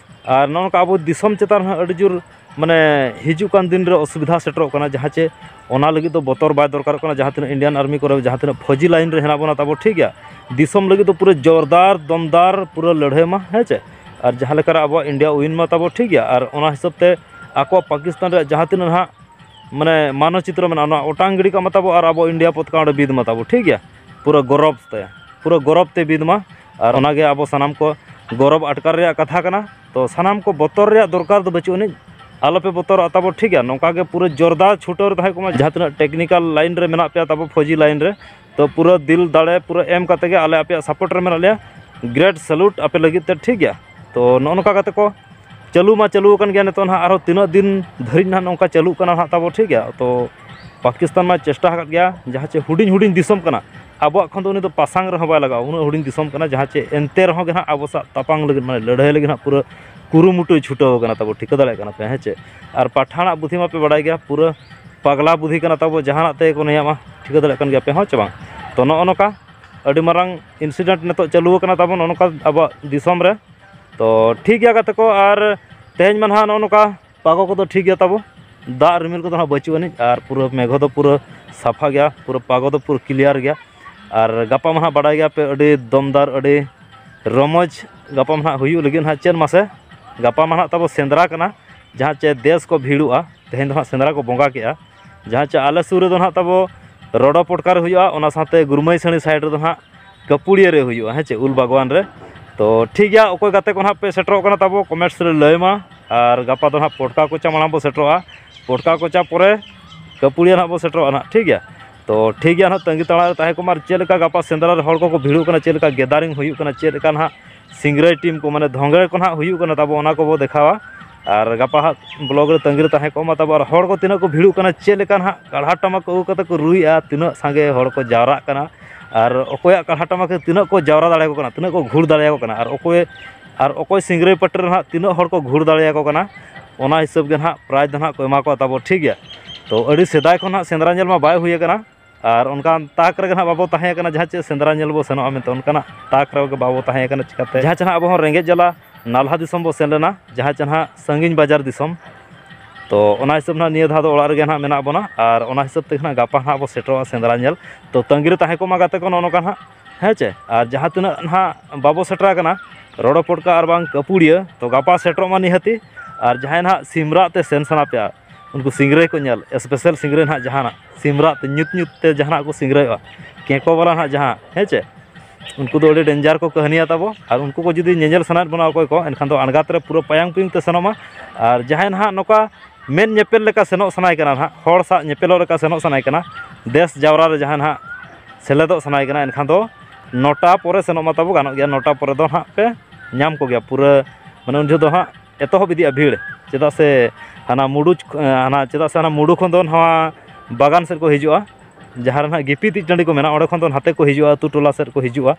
ᱟᱨ ᱱᱚᱜᱼᱚ ᱱᱚᱝᱠᱟ ᱟᱵᱚ ᱫᱤᱥᱚᱢ ᱪᱮᱛᱟᱱ ᱨᱮᱦᱚᱸ ᱟᱹᱰᱤ ᱡᱳᱨ ᱢᱟᱱᱮ ᱦᱤᱡᱩᱜ ᱠᱟᱱ ᱫᱤᱱ ᱨᱮ ᱚᱥᱩᱵᱤᱫᱷᱟ ᱥᱮᱴᱮᱨᱚᱜ ᱠᱟᱱᱟ, ᱡᱟᱦᱟᱸ ᱪᱮ ᱚᱱᱟ ᱞᱟᱹᱜᱤᱫ ᱫᱚ ᱵᱚᱛᱚᱨ ᱵᱟᱭ ᱫᱚᱨᱠᱟᱨᱚᱜ ᱠᱟᱱᱟ᱾ ᱡᱟᱦᱟᱸ ᱛᱤᱱᱟᱹᱜ ᱤᱱᱰᱤᱭᱟᱱ ᱟᱨᱢᱤ ᱠᱚᱨᱮ, ᱡᱟᱦᱟᱸ ᱛᱤᱱᱟᱹᱜ ᱯᱷᱳᱡᱤ ᱞᱟᱭᱤᱱ ᱨᱮ ᱦᱮᱱᱟᱜ ᱵᱚᱱᱟ ᱛᱟᱵᱚ, ᱴᱷᱤᱠ ᱜᱮᱭᱟ? ᱫᱤᱥᱚᱢ ᱞᱟᱹᱜᱤᱫ ᱫᱚ ᱯᱩᱨᱟᱹ ᱡᱳᱨᱫᱟᱨ ᱫᱚᱢᱫᱟᱨ ᱯᱩᱨᱟᱹ ᱞᱟᱹᱲᱦᱟᱹᱭ ᱢᱟ, ᱦᱮᱸ ᱪᱮ? ᱟᱨ ᱡᱟᱦᱟᱸ ᱞᱮᱠᱟᱨᱮ ᱟᱵᱚᱣᱟᱜ ᱤᱱᱰᱤᱭᱟ ᱩᱭᱤᱱ ᱢᱟ ᱛᱟᱵᱚ, ᱴᱷᱤᱠ ᱜᱮᱭᱟ? ᱟᱨ ᱚᱱᱟ ᱦᱤᱥᱟᱹᱵ ᱛᱮ ᱟᱠᱚᱣᱟᱜ ᱯᱟᱠᱤᱥᱛᱟᱱ ᱨᱮᱭᱟᱜ ᱡᱟᱦᱟᱸ ᱛᱤᱱᱟᱹᱜ ᱱᱟᱦᱟᱜ ᱢᱟᱱᱮ ᱢᱟᱱᱚᱪᱤᱛᱨᱚ ᱢᱮᱱᱟᱜᱼᱟ, ᱚᱱᱟ ᱚᱴᱟᱝ ᱜᱤᱰᱤ ᱠᱟᱜ ᱢᱟ ᱛᱟᱵᱚ, ᱟᱨ ᱟᱵᱚ ᱤᱱᱰᱤᱭᱟ ᱯᱚᱛᱠᱟ ᱚᱸᱰᱮ ᱵᱤᱫ ᱢᱟ ᱛᱟᱵᱚ, ᱴᱷᱤᱠ ᱜᱮᱭᱟ? ᱯᱩᱨᱟᱹ ᱜᱚᱨᱚᱵᱽ ᱛᱮ, ᱯᱩᱨᱟᱹ ᱜᱚᱨᱚᱵᱽ ᱛᱮ ᱵᱤᱫ ᱢᱟ᱾ ᱟᱨ ᱚᱱᱟᱜᱮ ᱟᱵᱚ ᱥᱟᱱᱟᱢ ᱠᱚ ᱜᱚᱨᱚᱵᱽ ᱟᱴᱠᱟᱨ ᱨᱮᱭᱟᱜ ᱠᱟᱛᱷᱟ ᱠᱟᱱᱟ᱾ ᱛᱚ ᱥᱟᱱᱟᱢ ᱠᱚ ᱵᱚᱛᱚᱨ ᱨᱮᱭᱟᱜ ᱫᱚᱨᱠᱟᱨ ᱫᱚ ᱵᱟᱹᱪᱩᱜ ᱟᱹᱱᱤᱡ, ᱟᱞᱚᱯᱮ ᱵᱚᱛᱚᱨᱚᱜᱼᱟ ᱛᱟᱵᱚ, ᱴᱷᱤᱠ ᱜᱮᱭᱟ? ᱱᱚᱝᱠᱟ ᱜᱮ ᱯᱩᱨᱟᱹ ᱡᱳᱨᱫᱟᱨ ᱪᱷᱩᱴᱟᱹᱣ ᱨᱮ ᱛᱟᱦᱮᱸ ᱠᱚᱜ ᱢᱟ, ᱡᱟᱦᱟᱸ ᱛᱤᱱᱟᱹᱜ ᱴᱮᱠᱱᱤᱠᱟᱞ ᱞᱟᱭᱤᱱ ᱨᱮ ᱢᱮᱱᱟᱜ ᱯᱮᱭᱟ ᱛᱟᱵᱚ, ᱯᱷᱳᱡᱤ ᱞᱟᱭᱤᱱ ᱨᱮ, ᱛᱚ ᱯᱩᱨᱟᱹ ᱫᱤᱞ ᱫᱟᱲᱮ ᱯᱩᱨᱟᱹ ᱮᱢ ᱠᱟᱛᱮ ᱜᱮ ᱟᱞᱮ ᱟᱯᱮᱭᱟᱜ ᱥᱟᱯᱳᱨᱴ ᱨᱮ ᱢᱮᱱᱟᱜ ᱞᱮᱭᱟ᱾ ᱜᱨᱮᱴ ᱥᱮᱞᱩᱴ ᱟᱯᱮ ᱞᱟᱹᱜᱤᱫ ᱛᱮ, ᱴᱷᱤᱠ ᱜᱮᱭᱟ? ᱛᱚ ᱱᱚᱜᱼᱚ ᱱᱚᱝᱠᱟ ᱠᱟᱛᱮ ᱠᱚ ᱪᱟᱹᱞᱩ ᱢᱟ ᱪᱟᱹᱞᱩ ᱟᱠᱟᱱ ᱜᱮᱭᱟ, ᱱᱤᱛᱚᱜ ᱱᱟᱦᱟᱜ ᱟᱨᱦᱚᱸ ᱛᱤᱱᱟᱹᱜ ᱫᱤᱱ ᱫᱷᱟᱹᱨᱤᱡ ᱱᱟᱦᱟᱜ ᱱᱚᱝᱠᱟ ᱪᱟᱹᱞᱩᱜ ᱠᱟᱱᱟ ᱱᱟᱦᱟᱜ ᱛᱟᱵᱚ, ᱴᱷᱤᱠ ᱜᱮᱭᱟ? ᱛᱚ ᱯᱟᱠᱤᱥᱛᱟᱱ ᱢᱟ ᱪᱮᱥᱴᱟ ᱟᱠᱟᱫ ᱜᱮᱭᱟ, ᱡᱟᱦᱟᱸ ᱪᱮ ᱦᱩᱰᱤᱧ ᱦᱩᱰᱤᱧ ᱫᱤᱥᱚᱢ ᱠᱟᱱᱟ, ᱟᱵᱚᱣᱟᱜ ᱠᱷᱚᱱ ᱫᱚ ᱩᱱᱤ ᱫᱚ ᱯᱟᱥᱟᱝ ᱨᱮᱦᱚᱸ ᱵᱟᱭ ᱞᱟᱜᱟᱣᱟ, ᱩᱱᱟᱹᱜ ᱦᱩᱰᱤᱧ ᱫᱤᱥᱚᱢ ᱠᱟᱱᱟ, ᱡᱟᱦᱟᱸ ᱪᱮ ᱮᱱᱛᱮ ᱨᱮᱦᱚᱸ ᱜᱮ ᱱᱟᱦᱟᱜ ᱟᱵᱚ ᱥᱟᱶ ᱛᱟᱯᱟᱝ ᱞᱟᱹᱜᱤᱫ, ᱢᱟᱱᱮ ᱞᱟᱹᱲᱦᱟᱹᱭ ᱞᱟᱹᱜᱤᱫ ᱱᱟᱦᱟᱜ ᱯᱩᱨᱟᱹ ᱠᱩᱨᱩᱢᱩᱴᱩᱭ ᱪᱷᱩᱴᱟᱹᱣ ᱟᱠᱟᱱᱟ ᱛᱟᱵᱚ, ᱴᱷᱤᱠᱟᱹ ᱫᱟᱲᱮᱭᱟᱜ ᱠᱟᱱᱟ ᱯᱮ, ᱦᱮᱸ ᱪᱮ? ᱟᱨ ᱯᱟᱴᱷᱟᱱᱟᱜ ᱵᱩᱫᱷᱤ ᱢᱟᱯᱮ ᱵᱟᱲᱟᱭ ᱜᱮᱭᱟ, ᱯᱩᱨᱟᱹ ᱯᱟᱜᱽᱞᱟ ᱵᱩᱫᱷᱤ ᱠᱟᱱᱟ ᱛᱟᱵᱚ, ᱡᱟᱦᱟᱱᱟᱜ ᱛᱮᱜᱮ ᱠᱚ ᱱᱮᱭᱟᱢᱟ, ᱴᱷᱤᱠᱟᱹ ᱫᱟᱲᱮᱭᱟᱜ ᱠᱟᱱ ᱜᱮᱭᱟ ᱯᱮ, ᱦᱚᱸ ᱪᱮ ᱵᱟᱝ? ᱛᱚ ᱱᱚᱜᱼᱚ ᱱᱚᱝᱠᱟ ᱟᱹᱰᱤ ᱢᱟᱨᱟᱝ ᱤᱱᱥᱤᱰᱮᱱᱴ ᱱᱤᱛᱚᱜ ᱪᱟᱹᱞᱩ ᱟᱠᱟᱱᱟ ᱛᱟᱵᱚ ᱱᱚᱜᱼᱚ ᱱᱚᱝᱠᱟ ᱟᱵᱚᱣᱟᱜ ᱫᱤᱥᱚᱢ ᱨᱮ᱾ ᱛᱚ ᱴᱷᱤᱠ ᱜᱮᱭᱟ ᱜᱟᱛᱮ ᱠᱚ, ᱟᱨ ᱛᱮᱦᱮᱧ ᱢᱟ ᱱᱟᱦᱟᱜ ᱱᱚᱜᱼᱚ ᱱᱚᱝᱠᱟ ᱯᱟᱜᱚ ᱠᱚᱫᱚ ᱴᱷᱤᱠ ᱜᱮᱭᱟ ᱛᱟᱵᱚ, ᱫᱟᱜ ᱨᱤᱢᱤᱞ ᱠᱚᱫᱚ ᱱᱟᱦᱟᱜ ᱵᱟᱹᱪᱩᱜ ᱟᱹᱱᱤᱡ, ᱟᱨ ᱯᱩᱨᱟᱹ ᱢᱮᱜᱷᱚ ᱫᱚ ᱯᱩᱨᱟᱹ ᱥᱟᱯᱷᱟ ᱜᱮᱭᱟ, ᱯᱩᱨᱟᱹ ᱯᱟᱜᱚ ᱫᱚ ᱯᱩᱨᱟᱹ ᱠᱞᱤᱭᱟᱨ ᱜᱮᱭᱟ᱾ ᱟᱨ ᱜᱟᱯᱟ ᱢᱟ ᱱᱟᱦᱟᱜ ᱵᱟᱰᱟᱭ ᱜᱮᱭᱟ ᱯᱮ, ᱟᱹᱰᱤ ᱫᱚᱢᱫᱟᱨ, ᱟᱹᱰᱤ ᱨᱚᱢᱚᱡᱽ ᱜᱟᱯᱟ ᱢᱟ ᱱᱟᱦᱟᱜ ᱦᱩᱭᱩᱜ ᱞᱟᱹᱜᱤᱫ ᱱᱟᱦᱟᱜ᱾ ᱪᱮᱫ ᱢᱟᱥᱮ, ᱜᱟᱯᱟ ᱢᱟ ᱱᱟᱦᱟᱜ ᱛᱟᱵᱚ ᱥᱮᱸᱫᱽᱨᱟ ᱠᱟᱱᱟ, ᱡᱟᱦᱟᱸ ᱪᱮ ᱫᱮᱥ ᱠᱚ ᱵᱷᱤᱲᱚᱜᱼᱟ᱾ ᱛᱮᱦᱮᱧ ᱫᱚ ᱱᱟᱦᱟᱜ ᱥᱮᱸᱫᱽᱨᱟ ᱠᱚ ᱵᱚᱸᱜᱟ ᱠᱮᱜᱼᱟ, ᱡᱟᱦᱟᱸ ᱪᱮ ᱟᱞᱮ ᱥᱩᱨ ᱨᱮᱫᱚ ᱱᱟᱦᱟᱜ ᱛᱟᱵᱚ ᱨᱚᱰᱚ ᱯᱚᱴᱠᱟ ᱨᱮ ᱦᱩᱭᱩᱜᱼᱟ, ᱚᱱᱟ ᱥᱟᱶᱛᱮ ᱜᱩᱨᱢᱟᱹᱭ ᱥᱟᱹᱲᱤ ᱥᱟᱭᱤᱰ ᱨᱮᱫᱚ ᱱᱟᱦᱟᱜ ᱠᱟᱹᱯᱩᱲᱤᱭᱟᱹ ᱨᱮ ᱦᱩᱭᱩᱜᱼᱟ, ᱦᱮᱸ ᱪᱮ, ᱩᱞ ᱵᱟᱜᱽᱣᱟᱱ ᱨᱮ᱾ ᱛᱚ ᱴᱷᱤᱠ ᱜᱮᱭᱟ, ᱚᱠᱚᱭ ᱜᱟᱛᱮ ᱠᱚ ᱱᱟᱦᱟᱜ ᱯᱮ ᱥᱮᱴᱮᱨᱚᱜ ᱠᱟᱱᱟ ᱛᱟᱵᱚ, ᱠᱚᱢᱮᱱᱴᱥ ᱨᱮ ᱞᱟᱹᱭ ᱢᱟ᱾ ᱟᱨ ᱜᱟᱯᱟ ᱫᱚ ᱱᱟᱦᱟᱜ ᱯᱚᱴᱠᱟ ᱠᱚᱪᱟ ᱢᱟᱲᱟᱝ ᱵᱚ ᱥᱮᱴᱮᱨᱚᱜᱼᱟ, ᱯᱚᱴᱠᱟ ᱠᱚᱪᱟ ᱯᱚᱨᱮ ᱠᱟᱹᱯᱩᱲᱤᱭᱟᱹ ᱱᱟᱦᱟᱜ ᱵᱚ ᱥᱮᱴᱮᱨᱚᱜᱼᱟ ᱱᱟᱦᱟᱜ, ᱴᱷᱤᱠ ᱜᱮᱭᱟ᱾ ᱛᱚ ᱴᱷᱤᱠ ᱜᱮᱭᱟ, ᱱᱟᱦᱟᱜ ᱛᱟᱺᱜᱤ ᱛᱟᱲᱟᱜ ᱨᱮ ᱛᱟᱦᱮᱸ ᱠᱚᱜ ᱢᱟ᱾ ᱟᱨ ᱪᱮᱫ ᱞᱮᱠᱟ ᱜᱟᱯᱟ ᱥᱮᱸᱫᱽᱨᱟ ᱨᱮ ᱦᱚᱲ ᱠᱚᱠᱚ ᱵᱷᱤᱲᱚᱜ ᱠᱟᱱᱟ, ᱪᱮᱫ ᱞᱮᱠᱟ ᱜᱮᱫᱟᱨᱤᱝ ᱦᱩᱭᱩᱜ ᱠᱟᱱᱟ, ᱪᱮᱫ ᱞᱮᱠᱟ ᱱᱟᱦᱟᱜ ᱥᱤᱝᱨᱟᱹᱭ ᱴᱤᱢ ᱠᱚ, ᱢᱟᱱᱮ ᱫᱷᱚᱝᱜᱮ ᱠᱚ ᱱᱟᱦᱟᱜ ᱦᱩᱭᱩᱜ ᱠᱟᱱᱟ ᱛᱟᱵᱚ, ᱚᱱᱟ ᱠᱚᱵᱚ ᱫᱮᱠᱷᱟᱣᱟ᱾ ᱟᱨ ᱜᱟᱯᱟ ᱦᱟᱸᱜ ᱵᱞᱚᱜ ᱨᱮ ᱛᱟᱺᱜᱤ ᱨᱮ ᱛᱟᱦᱮᱸ ᱠᱚᱜ ᱢᱟ ᱛᱟᱵᱚ᱾ ᱟᱨ ᱦᱚᱲ ᱠᱚ ᱛᱤᱱᱟᱹᱜ ᱠᱚ ᱵᱷᱤᱲᱚᱜ ᱠᱟᱱᱟ, ᱪᱮᱫ ᱞᱮᱠᱟ ᱱᱟᱦᱟᱜ ᱠᱟᱲᱦᱟ ᱴᱟᱢᱟᱠ ᱠᱚ ᱟᱹᱜᱩ ᱠᱟᱛᱮ ᱠᱚ ᱨᱩᱭᱮᱫᱼᱟ, ᱛᱤᱱᱟᱹᱜ ᱥᱟᱸᱜᱮ ᱦᱚᱲ ᱠᱚ ᱡᱟᱣᱨᱟᱜ ᱠᱟᱱᱟ, ᱟᱨ ᱚᱠᱚᱭᱟᱜ ᱠᱟᱲᱦᱟ ᱴᱟᱢᱟᱠ ᱛᱮ ᱛᱤᱱᱟᱹᱜ ᱠᱚ ᱡᱟᱣᱨᱟ ᱫᱟᱲᱮᱭᱟᱠᱚ ᱠᱟᱱᱟ, ᱛᱤᱱᱟᱹᱜ ᱠᱚ ᱜᱷᱩᱲ ᱫᱟᱲᱮᱭᱟᱠᱚ ᱠᱟᱱᱟ, ᱟᱨ ᱚᱠᱚᱭ ᱟᱨ ᱚᱠᱚᱭ ᱥᱤᱝᱨᱟᱹᱭ ᱯᱟᱹᱴᱤ ᱨᱮ ᱱᱟᱦᱟᱜ ᱛᱤᱱᱟᱹᱜ ᱦᱚᱲ ᱠᱚ ᱜᱷᱩᱲ ᱫᱟᱲᱮᱭᱟᱠᱚ ᱠᱟᱱᱟ, ᱚᱱᱟ ᱦᱤᱥᱟᱹᱵ ᱜᱮ ᱱᱟᱦᱟᱜ ᱯᱨᱟᱭᱤᱡᱽ ᱫᱚ ᱱᱟᱦᱟᱜ ᱠᱚ ᱮᱢᱟ ᱠᱚᱣᱟ ᱛᱟᱵᱚ, ᱴᱷᱤᱠ ᱜᱮᱭᱟ᱾ ᱛᱚ ᱟᱹᱰᱤ ᱥᱮᱫᱟᱭ ᱠᱷᱚᱱ ᱱᱟᱦᱟᱜ ᱥᱮᱸᱫᱽᱨᱟ ᱧᱮᱞ ᱢᱟ ᱵᱟᱭ ᱦᱩᱭ ᱟᱠᱟᱱᱟ, ᱟᱨ ᱚᱱᱠᱟᱱ ᱛᱟᱠ ᱨᱮᱜᱮ ᱱᱟᱦᱟᱜ ᱵᱟᱵᱚ ᱛᱟᱦᱮᱸ ᱠᱟᱱᱟ, ᱡᱟᱦᱟᱸ ᱪᱮᱫ ᱥᱮᱸᱫᱽᱨᱟ ᱧᱮᱞ ᱵᱚ ᱥᱮᱱᱚᱜᱼᱟ ᱢᱮᱱᱛᱮ, ᱚᱱᱠᱟᱱᱟᱜ ᱛᱟᱠ ᱨᱮᱜᱮ ᱵᱟᱵᱚ ᱛᱟᱦᱮᱸ ᱠᱟᱱᱟ᱾ ᱪᱤᱠᱟᱹᱛᱮ ᱡᱟᱦᱟᱸ ᱪᱮ ᱱᱟᱦᱟᱜ ᱟᱵᱚ ᱦᱚᱸ ᱨᱮᱸᱜᱮᱡ ᱡᱟᱞᱟ ᱱᱟᱞᱦᱟ ᱫᱤᱥᱚᱢ ᱵᱚ ᱥᱮᱱ ᱞᱮᱱᱟ, ᱡᱟᱦᱟᱸ ᱪᱮ ᱱᱟᱦᱟᱜ ᱥᱟᱺᱜᱤᱧ ᱵᱟᱡᱟᱨ ᱫᱤᱥᱚᱢ᱾ ᱛᱚ ᱚᱱᱟ ᱦᱤᱥᱟᱹᱵ ᱱᱟᱦᱟᱜ ᱱᱤᱭᱟᱹ ᱫᱷᱟᱣ ᱫᱚ ᱚᱲᱟᱜ ᱨᱮᱜᱮ ᱱᱟᱦᱟᱜ ᱢᱮᱱᱟᱜ ᱵᱚᱱᱟ, ᱟᱨ ᱚᱱᱟ ᱦᱤᱥᱟᱹᱵ ᱛᱮᱜᱮ ᱱᱟᱦᱟᱜ ᱜᱟᱯᱟ ᱱᱟᱦᱟᱜ ᱵᱚ ᱥᱮᱴᱮᱨᱚᱜᱼᱟ ᱥᱮᱸᱫᱽᱨᱟ ᱧᱮᱞ᱾ ᱛᱚ ᱛᱟᱺᱜᱤ ᱨᱮ ᱛᱟᱦᱮᱸ ᱠᱚᱜ ᱢᱟ ᱜᱟᱛᱮ ᱠᱚ ᱱᱚᱜᱼᱚ ᱱᱚᱝᱠᱟ ᱱᱟᱦᱟᱜ, ᱦᱮᱸ ᱪᱮ? ᱟᱨ ᱡᱟᱦᱟᱸ ᱛᱤᱱᱟᱹᱜ ᱱᱟᱦᱟᱜ ᱵᱟᱵᱚ ᱥᱮᱴᱮᱨ ᱟᱠᱟᱱᱟ, ᱨᱚᱰᱚ ᱯᱚᱴᱠᱟ ᱟᱨ ᱵᱟᱝ ᱠᱟᱹᱯᱩᱲᱤᱭᱟᱹ, ᱛᱚ ᱜᱟᱯᱟ ᱥᱮᱴᱮᱨᱚᱜ ᱢᱟ ᱱᱤᱦᱟᱹᱛᱤ᱾ ᱟᱨ ᱡᱟᱦᱟᱸᱭ ᱱᱟᱦᱟᱜ ᱥᱤᱢᱨᱟᱜ ᱛᱮ ᱥᱮᱱ ᱥᱟᱱᱟ ᱯᱮᱭᱟ, ᱩᱱᱠᱩ ᱥᱤᱝᱨᱟᱹᱭ ᱠᱚ ᱧᱮᱞ, ᱥᱯᱮᱥᱟᱞ ᱥᱤᱝᱨᱟᱹᱭ ᱱᱟᱦᱟᱜ ᱡᱟᱦᱟᱱᱟᱜ ᱥᱤᱢᱨᱟᱜ ᱛᱮ, ᱧᱩᱛ ᱧᱩᱛ ᱛᱮ ᱡᱟᱦᱟᱱᱟᱜ ᱠᱚ ᱥᱤᱝᱨᱟᱹᱭᱚᱜᱼᱟ, ᱠᱮᱸᱠᱚ ᱵᱟᱞᱟ ᱱᱟᱦᱟᱜ ᱡᱟᱦᱟᱸ, ᱦᱮᱸ ᱪᱮ? ᱩᱱᱠᱩ ᱫᱚ ᱟᱹᱰᱤ ᱰᱮᱧᱡᱟᱨ ᱠᱚ ᱠᱟᱹᱦᱱᱤᱭᱟ ᱛᱟᱵᱚ᱾ ᱟᱨ ᱩᱱᱠᱩ ᱠᱚ ᱡᱩᱫᱤ ᱧᱮᱧᱮᱞ ᱥᱟᱱᱟᱭᱮᱫ ᱵᱚᱱᱟ ᱚᱠᱚᱭ ᱠᱚ, ᱮᱱᱠᱷᱟᱱ ᱫᱚ ᱟᱬᱜᱟᱛ ᱨᱮ ᱯᱩᱨᱟᱹ ᱯᱟᱭᱟᱝ ᱯᱤᱭᱩᱝ ᱛᱮ ᱥᱮᱱᱚᱜ ᱢᱟ᱾ ᱟᱨ ᱡᱟᱦᱟᱸᱭ ᱱᱟᱦᱟᱜ ᱱᱚᱝᱠᱟ ᱢᱮᱫ ᱧᱮᱯᱮᱞ ᱞᱮᱠᱟ ᱥᱮᱱᱚᱜ ᱥᱟᱱᱟᱭ ᱠᱟᱱᱟ ᱱᱟᱦᱟᱜ, ᱦᱚᱲ ᱥᱟᱶ ᱧᱮᱯᱮᱞᱚᱜ ᱞᱮᱠᱟ ᱥᱮᱱᱚᱜ ᱥᱟᱱᱟᱭ ᱠᱟᱱᱟ, ᱫᱮᱥ ᱡᱟᱣᱨᱟ ᱨᱮ ᱡᱟᱦᱟᱸᱭ ᱱᱟᱦᱟᱜ ᱥᱮᱞᱮᱫᱚᱜ ᱥᱟᱱᱟᱭ ᱠᱟᱱᱟ, ᱮᱱᱠᱷᱟᱱ ᱫᱚ ᱱᱚᱴᱟ ᱯᱚᱨᱮ ᱥᱮᱱᱚᱜ ᱢᱟ ᱛᱟᱵᱚ, ᱜᱟᱱᱚᱜ ᱜᱮᱭᱟ᱾ ᱱᱚᱴᱟ ᱯᱚᱨᱮ ᱫᱚ ᱱᱟᱦᱟᱜ ᱯᱮ ᱧᱟᱢ ᱠᱚᱜᱮᱭᱟ᱾ ᱯᱩᱨᱟᱹ ᱢᱟᱱᱮ ᱩᱱ ᱡᱚᱦᱚᱜ ᱫᱚ ᱦᱟᱸᱜ ᱮᱛᱚᱦᱚᱵ ᱤᱫᱤᱜᱼᱟ ᱵᱷᱤᱲ, ᱪᱮᱫᱟᱜ ᱥᱮ ᱦᱟᱱᱟ ᱢᱩᱰᱩ, ᱦᱟᱱᱟ, ᱪᱮᱫᱟᱜ ᱥᱮ ᱦᱟᱱᱟ ᱢᱩᱰᱩ ᱠᱷᱚᱱ ᱫᱚ ᱱᱚᱣᱟ ᱵᱟᱜᱟᱱ ᱥᱮᱫ ᱠᱚ ᱦᱤᱡᱩᱜᱼᱟ, ᱡᱟᱦᱟᱸ ᱨᱮ ᱱᱟᱦᱟᱜ ᱜᱤᱯᱤ ᱛᱤᱡ ᱴᱟᱺᱰᱤ ᱠᱚ ᱢᱮᱱᱟᱜᱼᱟ, ᱚᱸᱰᱮ ᱠᱷᱚᱱ ᱫᱚ ᱱᱟᱛᱮ ᱠᱚ ᱦᱤᱡᱩᱜᱼᱟ, ᱟᱹᱛᱩ ᱴᱚᱞᱟ ᱥᱮᱫ ᱠᱚ ᱦᱤᱡᱩᱜᱼᱟ᱾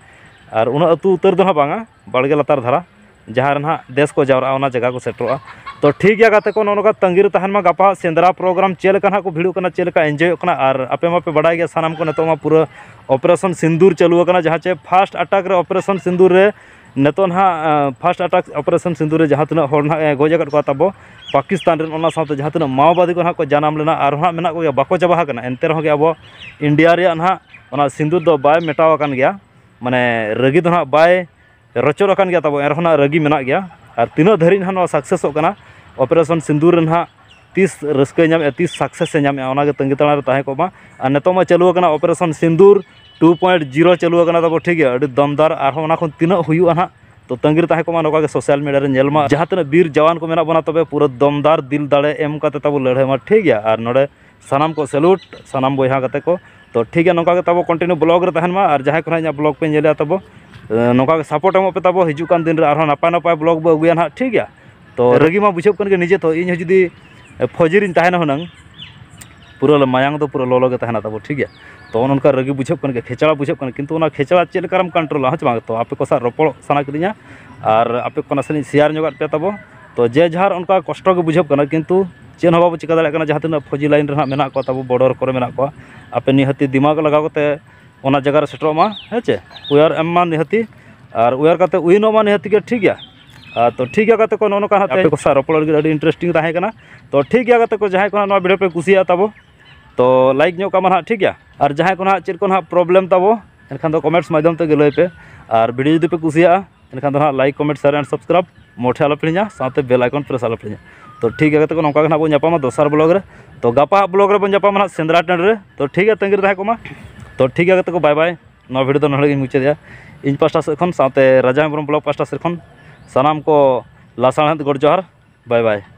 ᱟᱨ ᱩᱱᱟᱹᱜ ᱟᱹᱛᱩ ᱩᱛᱟᱹᱨ ᱫᱚ ᱱᱟᱦᱟᱜ ᱵᱟᱝᱟ, ᱵᱟᱲᱜᱮ ᱞᱟᱛᱟᱨ ᱫᱷᱟᱨᱟ ᱡᱟᱦᱟᱸ ᱨᱮ ᱱᱟᱦᱟᱜ ᱫᱮᱥ ᱠᱚ ᱡᱟᱣᱨᱟᱜᱼᱟ, ᱚᱱᱟ ᱡᱟᱭᱜᱟ ᱠᱚ ᱥᱮᱴᱮᱨᱚᱜᱼᱟ᱾ ᱛᱚ ᱴᱷᱤᱠ ᱜᱮᱭᱟ ᱜᱟᱛᱮ ᱠᱚ, ᱱᱚᱜᱼᱚ ᱱᱚᱝᱠᱟ ᱛᱟᱺᱜᱤ ᱨᱮ ᱛᱟᱦᱮᱱ ᱢᱟ᱾ ᱜᱟᱯᱟ ᱦᱟᱸᱜ ᱥᱮᱸᱫᱽᱨᱟ ᱯᱨᱳᱜᱨᱟᱢ ᱪᱮᱫ ᱞᱮᱠᱟ ᱱᱟᱦᱟᱜ ᱠᱚ ᱵᱷᱤᱲᱚᱜ ᱠᱟᱱᱟ, ᱪᱮᱫ ᱞᱮᱠᱟ ᱮᱱᱡᱚᱭᱚᱜ ᱠᱟᱱᱟ, ᱟᱨ ᱟᱯᱮ ᱢᱟᱯᱮ ᱵᱟᱰᱟᱭ ᱜᱮᱭᱟ ᱥᱟᱱᱟᱢ ᱠᱚ, ᱱᱤᱛᱚᱜ ᱢᱟ ᱯᱩᱨᱟᱹ ᱚᱯᱟᱨᱮᱥᱚᱱ ᱥᱤᱱᱫᱩᱨ ᱪᱟᱹᱞᱩ ᱟᱠᱟᱱᱟ, ᱡᱟᱦᱟᱸ ᱪᱮ ᱯᱷᱟᱥᱴ ᱟᱴᱟᱠ ᱨᱮ ᱚᱯᱟᱨᱮᱥᱚᱱ ᱥᱤᱱᱫᱩᱨ ᱨᱮ ᱱᱤᱛᱚᱜ ᱱᱟᱦᱟᱜ ᱯᱷᱟᱥᱴ ᱟᱴᱟᱠ ᱚᱯᱟᱨᱮᱥᱚᱱ ᱥᱤᱸᱫᱩᱨ ᱨᱮ ᱡᱟᱦᱟᱸ ᱛᱤᱱᱟᱹᱜ ᱦᱚᱲ ᱱᱟᱦᱟᱜ ᱮ ᱜᱚᱡ ᱟᱠᱟᱫ ᱠᱚᱣᱟ ᱛᱟᱵᱚ ᱯᱟᱠᱤᱥᱛᱟᱱ ᱨᱮᱱ, ᱚᱱᱟ ᱥᱟᱶᱛᱮ ᱡᱟᱦᱟᱸ ᱛᱤᱱᱟᱹᱜ ᱢᱟᱣᱵᱟᱫᱤ ᱠᱚ ᱱᱟᱦᱟᱜ ᱠᱚ ᱡᱟᱱᱟᱢ ᱞᱮᱱᱟ, ᱟᱨᱦᱚᱸ ᱱᱟᱦᱟᱜ ᱢᱮᱱᱟᱜ ᱠᱚᱜᱮᱭᱟ, ᱵᱟᱠᱚ ᱪᱟᱵᱟ ᱟᱠᱟᱱᱟ᱾ ᱮᱱᱛᱮ ᱨᱮᱦᱚᱸ ᱜᱮ ᱟᱵᱚ ᱤᱱᱰᱤᱭᱟ ᱨᱮᱭᱟᱜ ᱱᱟᱦᱟᱜ ᱚᱱᱟ ᱥᱤᱸᱫᱩᱨ ᱫᱚ ᱵᱟᱭ ᱢᱮᱴᱟᱣ ᱟᱠᱟᱱ ᱜᱮᱭᱟ, ᱢᱟᱱᱮ ᱨᱟᱹᱜᱤ ᱫᱚ ᱱᱟᱦᱟᱜ ᱵᱟᱭ ᱨᱚᱪᱚᱫ ᱟᱠᱟᱱ ᱜᱮᱭᱟ ᱛᱟᱵᱚ, ᱮᱱᱨᱮᱦᱚᱸ ᱱᱟᱦᱟᱜ ᱨᱟᱹᱜᱤ ᱢᱮᱱᱟᱜ ᱜᱮᱭᱟ᱾ ᱟᱨ ᱛᱤᱱᱟᱹᱜ ᱫᱷᱟᱹᱨᱤᱡ ᱱᱟᱦᱟᱜ ᱱᱚᱣᱟ ᱥᱟᱠᱥᱮᱥᱚᱜ ᱠᱟᱱᱟ ᱚᱯᱟᱨᱮᱥᱚᱱ ᱥᱤᱸᱫᱩᱨ ᱨᱮ ᱱᱟᱦᱟᱜ ᱛᱤᱥ ᱨᱟᱹᱥᱠᱟᱹᱭ ᱧᱟᱢᱮᱜᱼᱟ, ᱛᱤᱥ ᱥᱟᱠᱥᱮᱥ ᱮ ᱧᱟᱢᱮᱜᱼᱟ, ᱚᱱᱟᱜᱮ ᱛᱟᱺᱜᱤ ᱛᱟᱲᱟᱜ ᱨᱮ ᱛᱟᱦᱮᱸ ᱠᱚᱜ ᱢᱟ᱾ ᱟᱨ ᱱᱤᱛᱚᱜ ᱢᱟ ᱪᱟᱹᱞᱩ ᱟᱠᱟᱱᱟ ᱚᱯᱟᱨᱮᱥᱚᱱ ᱥᱤᱸᱫᱩᱨ ᱴᱩ ᱯᱚᱭᱮᱱᱴ ᱡᱤᱨᱳ ᱪᱟᱹᱞᱩ ᱟᱠᱟᱱᱟ ᱛᱟᱵᱚ, ᱴᱷᱤᱠ ᱜᱮᱭᱟ, ᱟᱹᱰᱤ ᱫᱚᱢᱫᱟᱨ᱾ ᱟᱨᱦᱚᱸ ᱚᱱᱟ ᱠᱷᱚᱱ ᱛᱤᱱᱟᱹᱜ ᱦᱩᱭᱩᱜᱼᱟ ᱱᱟᱦᱟᱜ, ᱛᱚ ᱛᱟᱺᱜᱤ ᱨᱮ ᱛᱟᱦᱮᱸ ᱠᱚᱜ ᱢᱟ, ᱱᱚᱝᱠᱟ ᱜᱮ ᱥᱳᱥᱟᱞ ᱢᱤᱰᱤᱭᱟ ᱨᱮ ᱧᱮᱞ ᱢᱟ᱾ ᱡᱟᱦᱟᱸ ᱛᱤᱱᱟᱹᱜ ᱵᱤᱨ ᱡᱟᱣᱟᱱ ᱠᱚ ᱢᱮᱱᱟᱜ ᱵᱚᱱᱟ, ᱛᱚᱵᱮ ᱯᱩᱨᱟᱹ ᱫᱚᱢᱫᱟᱨ ᱫᱤᱞ ᱫᱟᱲᱮ ᱮᱢ ᱠᱟᱛᱮ ᱛᱟᱵᱚ ᱞᱟᱹᱲᱦᱟᱹᱭ ᱢᱟ, ᱴᱷᱤᱠ ᱜᱮᱭᱟ᱾ ᱟᱨ ᱱᱚᱰᱮ ᱥᱟᱱᱟᱢ ᱠᱚ ᱥᱮᱞᱩᱴ, ᱥᱟᱱᱟᱢ ᱵᱚᱭᱦᱟ ᱜᱟᱛᱮ ᱠᱚ᱾ ᱛᱚ ᱴᱷᱤᱠ ᱜᱮᱭᱟ, ᱱᱚᱝᱠᱟ ᱜᱮ ᱛᱟᱵᱚ ᱠᱚᱱᱴᱤᱱᱤᱭᱩ ᱵᱞᱚᱜ ᱨᱮ ᱛᱟᱦᱮᱱ ᱢᱟ, ᱟᱨ ᱡᱟᱦᱟᱸᱭ ᱠᱚ ᱱᱟᱦᱟᱜ ᱤᱧᱟᱹᱜ ᱵᱞᱚᱜ ᱯᱮ ᱧᱮᱞᱮᱜᱼᱟ ᱛᱟᱵᱚ, ᱮ, ᱱᱚᱝᱠᱟ ᱜᱮ ᱥᱟᱯᱳᱨᱴ ᱮᱢᱚᱜ ᱯᱮ ᱛᱟᱵᱚ᱾ ᱦᱤᱡᱩᱜ ᱠᱟᱱ ᱫᱤᱱ ᱨᱮ ᱟᱨᱦᱚᱸ ᱱᱟᱯᱟᱭ ᱱᱟᱯᱟᱭ ᱵᱞᱚᱜ ᱵᱚ ᱟᱹᱜᱩᱭᱟ ᱱᱟᱦᱟᱜ, ᱴᱷᱤᱠ ᱜᱮᱭᱟ᱾ ᱛᱚ ᱨᱟᱹᱜᱤ ᱢᱟ ᱵᱩᱡᱷᱟᱹᱜ ᱠᱟᱱ ᱜᱮ ᱱᱤᱡᱮ, ᱛᱚ ᱤᱧ ᱦᱚᱸ ᱡᱩᱫᱤ, ᱮ, ᱯᱷᱚᱡᱤ ᱨᱤᱧ ᱛᱟᱦᱮᱱᱟ ᱦᱩᱱᱟᱹᱝ, ᱯᱩᱨᱟᱹ ᱢᱟᱭᱟᱝ ᱫᱚ ᱯᱩᱨᱟᱹ ᱞᱚᱞᱚ ᱜᱮ ᱛᱟᱦᱮᱱᱟ ᱛᱟᱵᱚ, ᱴᱷᱤᱠ ᱜᱮᱭᱟ᱾ ᱛᱚ ᱚᱱᱮ ᱚᱱᱠᱟ ᱨᱟᱹᱜᱤ ᱵᱩᱡᱷᱟᱹᱜ ᱠᱟᱱ ᱜᱮᱭᱟ, ᱠᱷᱮᱪᱲᱟ ᱵᱩᱡᱷᱟᱹᱜ ᱠᱟᱱᱟ, ᱠᱤᱱᱛᱩ ᱚᱱᱟ ᱠᱷᱮᱪᱲᱟ ᱪᱮᱫ ᱞᱮᱠᱟᱨᱮᱢ ᱠᱚᱱᱴᱨᱳᱞᱟ, ᱦᱮᱸ ᱪᱮ ᱵᱟᱝ? ᱛᱚ ᱟᱯᱮ ᱠᱚ ᱥᱟᱶ ᱨᱚᱯᱚᱲ ᱥᱟᱱᱟ ᱠᱤᱫᱤᱧᱟ, ᱟᱨ ᱟᱯᱮ ᱠᱚ ᱱᱟᱥᱮᱱᱟᱜ ᱤᱧ ᱥᱮᱭᱟᱨ ᱧᱚᱜᱟᱫ ᱯᱮᱭᱟ ᱛᱟᱵᱚ᱾ ᱛᱚ ᱡᱮ ᱡᱟᱦᱟᱨ ᱚᱱᱠᱟ ᱠᱚᱥᱴᱚ ᱜᱮ ᱵᱩᱡᱷᱟᱹᱜ ᱠᱟᱱᱟ, ᱠᱤᱱᱛᱩ ᱪᱮᱫ ᱦᱚᱸ ᱵᱟᱵᱚ ᱪᱤᱠᱟᱹ ᱫᱟᱲᱮᱭᱟᱜ ᱠᱟᱱᱟ᱾ ᱡᱟᱦᱟᱸ ᱛᱤᱱᱟᱹᱜ ᱯᱷᱚᱡᱤ ᱞᱟᱭᱤᱱ ᱨᱮ ᱱᱟᱦᱟᱜ ᱢᱮᱱᱟᱜ ᱠᱚᱣᱟ ᱛᱟᱵᱚ, ᱵᱚᱰᱟᱨ ᱠᱚᱨᱮ ᱢᱮᱱᱟᱜ ᱠᱚᱣᱟ, ᱟᱯᱮ ᱱᱤᱦᱟᱹᱛᱤ ᱫᱤᱢᱟᱜᱽ ᱞᱟᱜᱟᱣ ᱠᱟᱛᱮ ᱚᱱᱟ ᱡᱟᱭᱜᱟ ᱨᱮ ᱥᱮᱴᱮᱨᱚᱜ ᱢᱟ, ᱦᱮᱸ ᱪᱮ? ᱩᱭᱦᱟᱹᱨ ᱮᱢ ᱢᱟ ᱱᱤᱦᱟᱹᱛᱤ, ᱟᱨ ᱩᱭᱦᱟᱹᱨ ᱠᱟᱛᱮ ᱩᱭᱤᱱᱚᱜ ᱢᱟ ᱱᱤᱦᱟᱹᱛᱤ ᱜᱮ, ᱴᱷᱤᱠ ᱜᱮᱭᱟ᱾ ᱟᱨ ᱛᱚ ᱴᱷᱤᱠ ᱜᱮᱭᱟ ᱜᱟᱛᱮ ᱠᱚ, ᱱᱚᱜᱼᱚ ᱱᱚᱝᱠᱟ ᱦᱟᱸᱜ ᱟᱯᱮ ᱠᱚ ᱥᱟᱶ ᱨᱚᱯᱚᱲ ᱞᱟᱹᱜᱤᱫ ᱟᱹᱰᱤ ᱤᱱᱴᱟᱨᱮᱥᱴᱤᱝ ᱛᱟᱦᱮᱸ ᱠᱟᱱᱟ᱾ ᱛᱚ ᱴᱷᱤᱠ ᱜᱮᱭᱟ ᱜᱟᱛᱮ ᱠᱚ, ᱡᱟᱦᱟᱸᱭ ᱠᱚ ᱦᱟᱸᱜ ᱱᱚᱣᱟ ᱵᱷᱤᱰᱤᱭᱳ ᱯᱮ ᱠᱩᱥᱤᱭᱟᱜᱼᱟ ᱛᱟᱵᱚ, ᱛᱚ ᱞᱟᱭᱤᱠ ᱧᱚᱜ ᱠᱟᱜ ᱢᱟ ᱱᱟᱦᱟᱜ, ᱴᱷᱤᱠ ᱜᱮᱭᱟ᱾ ᱟᱨ ᱡᱟᱦᱟᱸᱭ ᱠᱚ ᱱᱟᱦᱟᱜ ᱪᱮᱫ ᱠᱚ ᱱᱟᱦᱟᱜ ᱯᱨᱚᱵᱞᱮᱢ ᱛᱟᱵᱚ, ᱮᱱᱠᱷᱟᱱ ᱫᱚ ᱠᱚᱢᱮᱱᱴᱥ ᱢᱟᱫᱽᱫᱷᱚᱢ ᱛᱮᱜᱮ ᱞᱟᱹᱭ ᱯᱮ᱾ ᱟᱨ ᱵᱷᱤᱰᱤᱭᱳ ᱡᱩᱫᱤ ᱯᱮ ᱠᱩᱥᱤᱭᱟᱜᱼᱟ, ᱮᱱᱠᱷᱟᱱ ᱫᱚ ᱱᱟᱦᱟᱜ like, comment, share and subscribe ᱢᱚᱴᱷᱮ ᱟᱞᱚ ᱯᱮ ᱦᱤᱲᱤᱧᱟ, ᱥᱟᱶᱛᱮ ᱵᱮᱞ ᱟᱭᱠᱚᱱ ᱯᱨᱮᱥ ᱟᱞᱚ ᱯᱮ ᱦᱤᱲᱤᱧᱟ᱾ ᱛᱚ ᱴᱷᱤᱠ ᱜᱮᱭᱟ ᱜᱟᱛᱮ ᱠᱚ, ᱱᱚᱝᱠᱟ ᱜᱮ ᱱᱟᱦᱟᱜ ᱵᱚᱱ ᱧᱟᱯᱟᱢᱟ ᱫᱚᱥᱟᱨ ᱵᱞᱚᱜ ᱨᱮ᱾ ᱛᱚ ᱜᱟᱯᱟ ᱦᱟᱸᱜ ᱵᱞᱚᱜ ᱨᱮᱵᱚᱱ ᱧᱟᱯᱟᱢᱟ ᱱᱟᱦᱟᱜ ᱥᱮᱸᱫᱽᱨᱟ ᱴᱟᱺᱰᱤ ᱨᱮ᱾ ᱛᱚ ᱴᱷᱤᱠ ᱜᱮᱭᱟ, ᱛᱟᱺᱜᱤ ᱨᱮ ᱛᱟᱦᱮᱸ ᱠᱚᱜ ᱢᱟ᱾ ᱛᱚ ᱴᱷᱤᱠ ᱜᱮᱭᱟ ᱜᱟᱛᱮ ᱠᱚ, ᱵᱟᱭ ᱵᱟᱭ᱾ ᱱᱚᱣᱟ ᱵᱷᱤᱰᱤᱭᱳ ᱫᱚ ᱱᱚᱰᱮ ᱜᱤᱧ ᱢᱩᱪᱟᱹᱫᱮᱜᱼᱟ᱾ ᱤᱧ ᱯᱟᱥᱴᱟ ᱥᱮᱫ ᱠᱷᱚᱱ, ᱥᱟᱶᱛᱮ ᱨᱟᱡᱟ ᱦᱮᱢᱵᱨᱚᱢ ᱵᱞᱚᱜ ᱯᱟᱥᱴᱟ ᱥᱮᱫ ᱠᱷᱚᱱ ᱥᱟᱱᱟᱢ ᱠᱚ ᱞᱟᱥᱟᱲᱦᱮᱫ ᱜᱚᱰ ᱡᱚᱦᱟᱨ, ᱵᱟᱭ ᱵᱟᱭ᱾